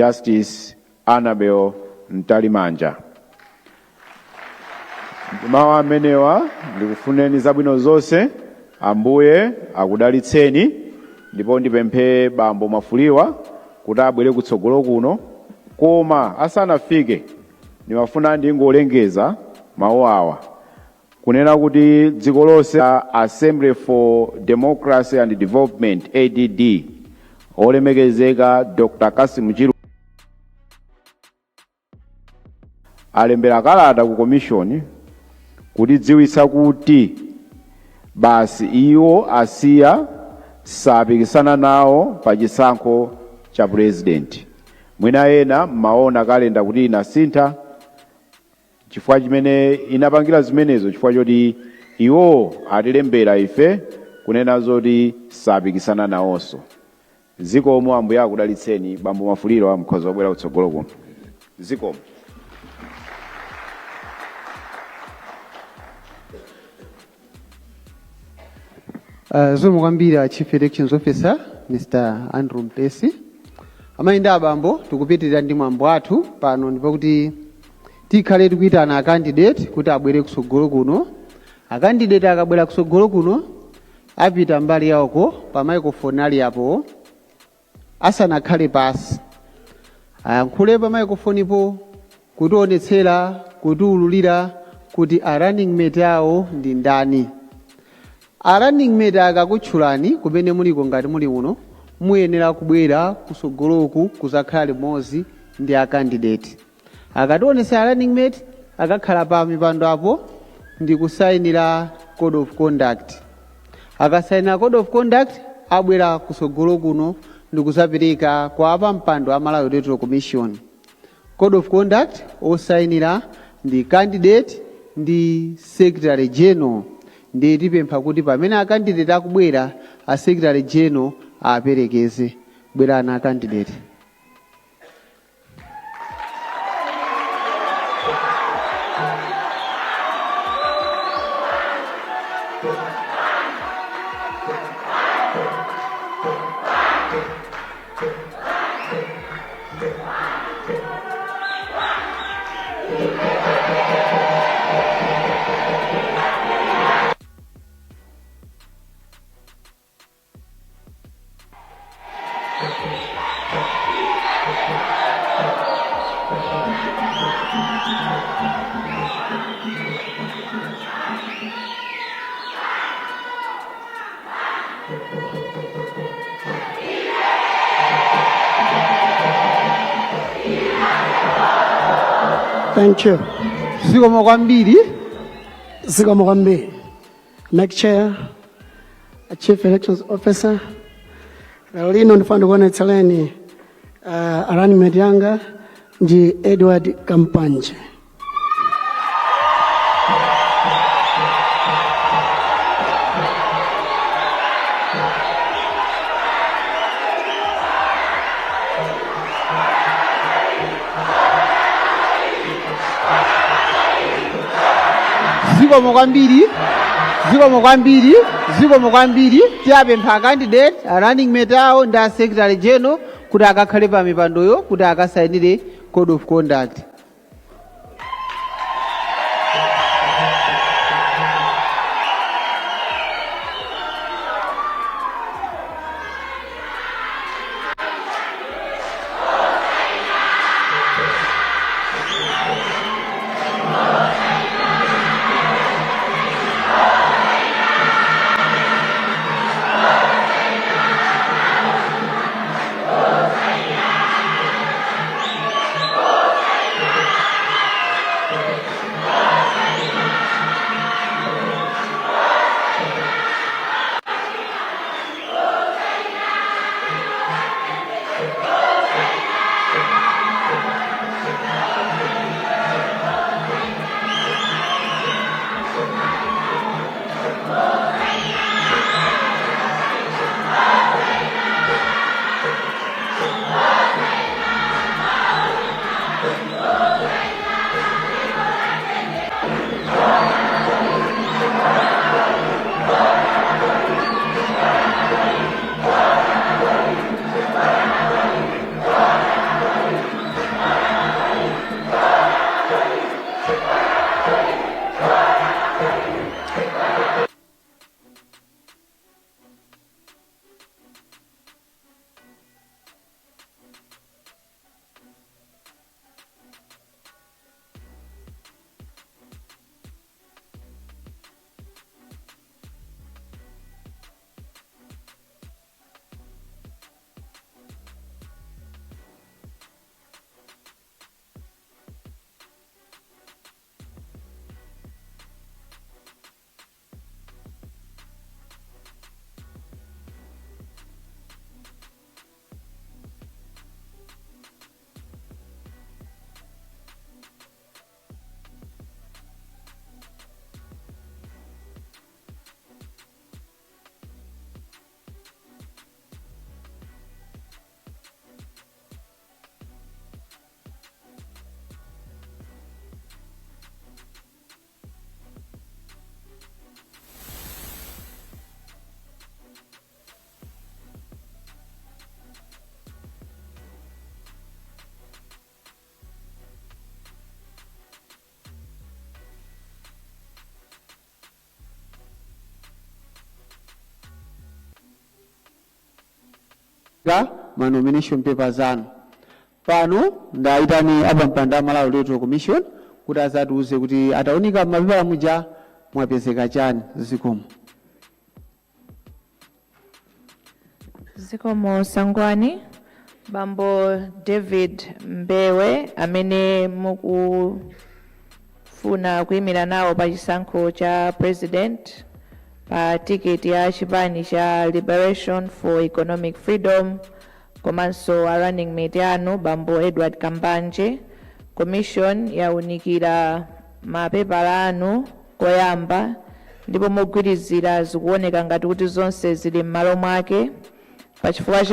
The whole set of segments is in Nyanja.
Justice Annabel Mtalimanja. Mawu amenewa, ndikufuneni zabwino zonse, Ambuye akudalitseni, ndipo ndipemphe bambo Mwafulirwa kuti abwere kutsogolo kuno. Koma asanafike, ndimafuna ndingolengeza mawu awa kunena kuti dziko lonse Assembly for Democracy and Development, ADD, olemekezeka Dr. Kasim Chilu alembera kalata ku commission kutidziwitsa kuti basi iwo asiya, sapikisana nawo pa chisankho cha president. Mwina ena mmaona kalenda kuti inasintha. Chifukwa chimene inapangira zimenezo, chifukwa choti iwo atilembera ife kunena zoti sapikisana nawonso. Zikomo, Ambuye akudalitseni. Bambo Mwafulirwa, mukhoza kubwera kutsogolo kuno. Zikomo. Zikomo kwambiri a Chief Elections Officer Mr. Andrew Mpesi. Amayi ndi abambo, tikupitirira ndi mwambo athu pano, ndipo kuti tikhale tikuyitana a candidate kuti abwere kutsogolo kuno. A candidate akabwera kutsogolo kuno, apita mbali yawoko pa microphone ali apo, asanakhale pasi ayankhule pa microphone po kutionetsera, kutiululira kuti a running mate awo ndi ndani. A running mate akakutchulani kumene muliko, ngati muli uno, muyenera kubwera kusogoloku kuzakhala limodzi ndi a candidate. Akationetsa a running mate, akakhala pa mipando apo ndi kusayinira code of conduct. Akasayinira code of conduct, abwera kusogolo kuno ndi kuzapereka kwa apampando a Malawi Electoral Commission. Code of conduct osayinira ndi candidate ndi secretary general. Ndi tipempha kuti pamene a candidate akubwera, a secretary general aperekeze. Bwerani a candidate. Thank you. Zikomo kwambiri. Zikomo kwambiri. MEC Chair, Chief Elections Officer, lero lino ndifuna ndikuonetsereni running mate yanga ndi Edward Kampanje. Zikomo kwambiri, zikomo kwambiri, zikomo kwambiri. Tiyapempha a candidate, a running mate awo ndi a secretary general kuti akakhale pa mipandoyo kuti akasayinire code of conduct. Ma nomination papers anu. Pano ndayitani apampando a Malawi Electoral Commission kuti azatiuze kuti ataunika mapepala muja mwapezeka chani. Zikomo. Zikomo, Sangwani. Bambo David Mbewe, amene mukufuna kuyimira nawo pa chisankho cha president pa tiketi ya chipani cha Liberation for Economic Freedom, komanso a running mate anu Bambo Edward Kambanje, commission yawunikira mapepala anu koyamba ndipo mogwirizira zikuoneka ngati kuti zonse zili m'malo mwake. Pachifukwa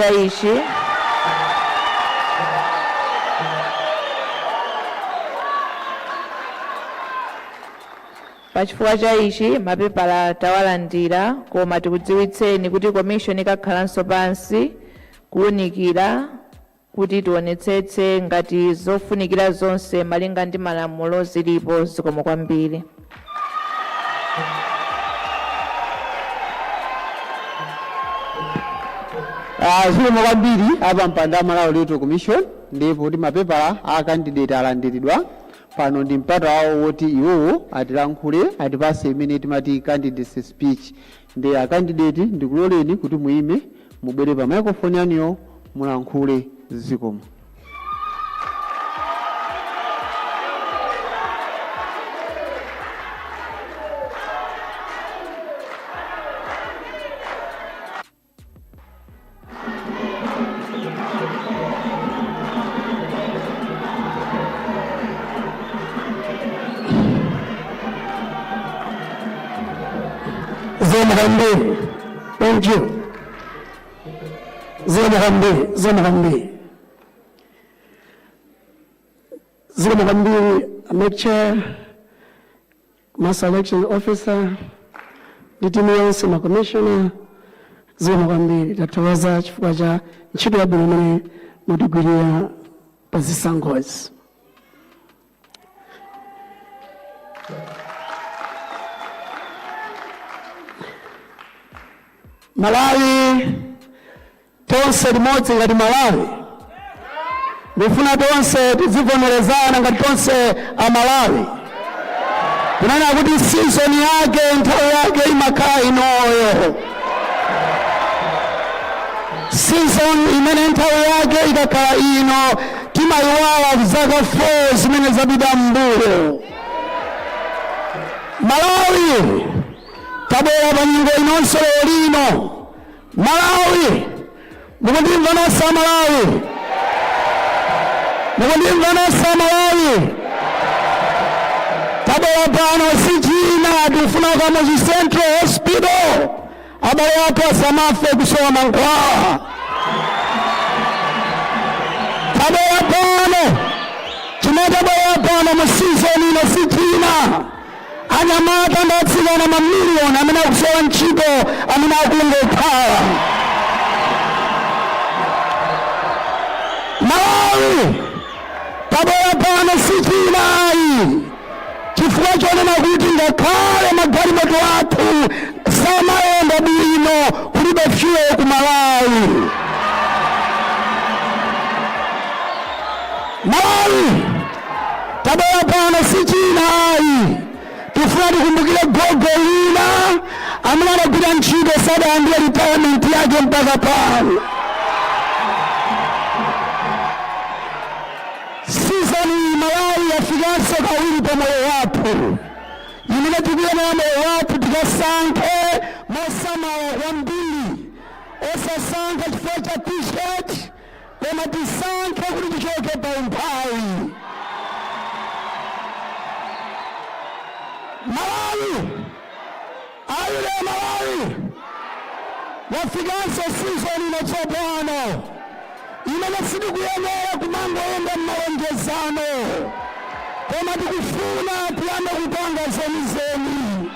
cha ichi, mapepala tawalandira, koma tikudziwitseni kuti commission ikakhalanso pansi kuwunikira kuti tionetsetse ngati zofunikira zonse malinga ndi malamulo zilipo. Zikomo kwambiri. Zikomo kwambiri apampando a Malawi Electoral Commission. Ndipo kuti mapepala a candidate alandiridwa, pano ndi mpata wawo woti iwowo atilankhule, atipase imene timati candidacy speech. Ndi a candidate, ndikuloleni kuti muime, mubwere pa microphone yanuyo, mulankhule. Zikomo. Zikomo kwambiri. Thank you. Zikomo kwambiri, zikomo kwambiri, zikomo kwambiri, MEC Chair, Master Election Officer ndi timu yonse, ma commissioner, zikomo kwambiri. Tathokoza chifukwa cha ntchito yabwino imene mutigwirira pa zisankhozi. Malawi, tonse limodzi ngati Malawi, ndifuna tonse tizivomerezana ngati tonse Amalawi kunena kuti season yake, nthawi yake imakhala inoyo. Season imene nthawi yake ikakhala ino, timayiwala zaka 4 zimene zapita mbuyo. Malawi, tabwera pa nyengo inonso lero lino. Malawi, mukundimva nonse? Malawi, mukundimva nonse? Malawi, tabwera pano si china, tikufuna Kamuzu Central Hospital, abale athu asamafe kusowa mankhwala. Tabwera pano, chimene tabwera pano mu season ino si china, anyamata ndi atsikana mamiliyoni amene akusowa ntchito, amene akungokhala. Malawi, tabwera pano si china ayi, chifukwa chonena kuti ngakhale magalimoto athu samayenda bwino, kulibe fuel ku Malawi. Malawi, tabwera pano si china ayi, tifuna tikumbukire gogo lina amene anagwira ntchito, sadalandire retirement yake mpaka pano. Season iyi, Malawi, yafikanso kawiri pa moyo wathu, imene tikuyenera moyo wathu tikasankhe mosamala kwambiri, osasankha chifukwa cha T-shirt, koma tisankhe kuti tichoke pa umphawi. Malawi, ayile Malawi, yafikanso season ino tsopano imene sitikuyenera kumangoyenda m'malonjezano, koma tikufuna tiyambe kupanga zenizeni.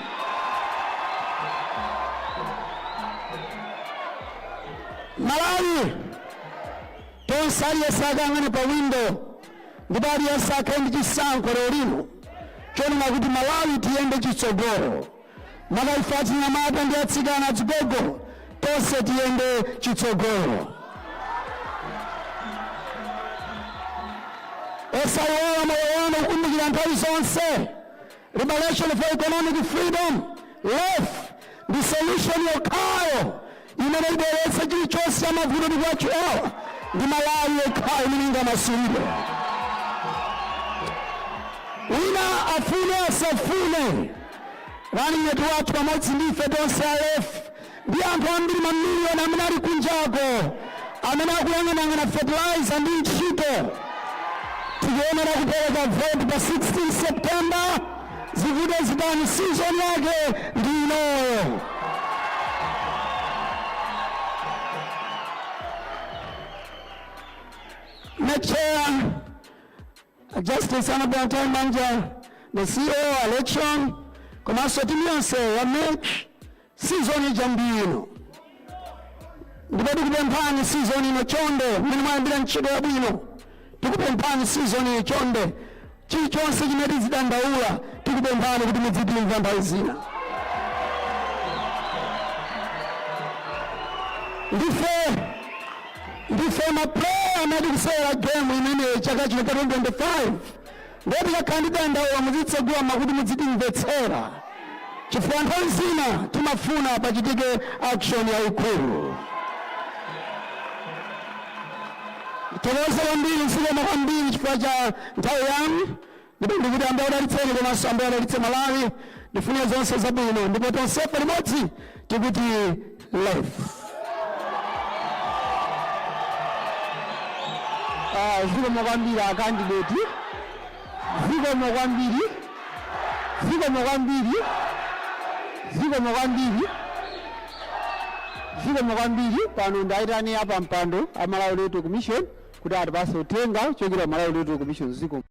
Malawi, tonse, aliyense akayang'ane pa window, ndipo aliyense akhale ndi chisankho lero lino chonena kuti Malawi tiyende chitsogolo. Maka ife achinyamata ndi atsikana, azigogo, tonse tiyende chitsogolo. Osayiwala moyo wanu kukumbukira nthawi zonse, Liberation for Economic Freedom, LEF, ndi solution yokhayo imene ibweretse chilichonse cha mavuto ndikuwatchulawa, ndi Malawi yokhayo imene ingamasulidwe. Wina afune asafune, running mate wathu pamodzi ndi ife tonse a LEF ndi anthu ambiri mamiliyoni amene ali kunjako, amene akuyang'anayang'ana fertilizer ndi ntchito, tikuyenera kupereka vote pa 16 September. Zivute zitani, season yake ndi inoyo. Chair Justice Annabel Mtalimanja, the CEO election, komanso timu yonse ya MEC, season ija ndi ino, ndipo tikupemphani season ino chonde, mmene mwayambira ntchito yabwino, tikupemphani season ino chonde, chilichonse chimene tizidandaula, tikupemphani kuti mudzitimva nthawi zina. Ndife maplayer amene tikusewera game imeneyi chaka chino cha 2025, ndipo tikakhala ndi dandaula, muzitsegula makutu, muzitimvetsera, chifukwa nthawi zina timafuna pachitike action yayikulu. Thokoza kwambiri, zikomo kwambiri chifukwa cha nthawi yanu, ndipo ndikuti Ambuye adalitseni komanso Ambuye adalitse Malawi. Ndifune zonse zabwino, ndipo tonsefe limodzi tikuti LEF. Zikomo kwambiri a candidate, zikomo kwambiri, zikomo kwambiri, zikomo kwambiri, zikomo kwambiri. Pano ndayitane apa mpando a Malawi Electoral Commission kuti atipase uthenga kuchokera Malawi Electoral Commission. Zikomo.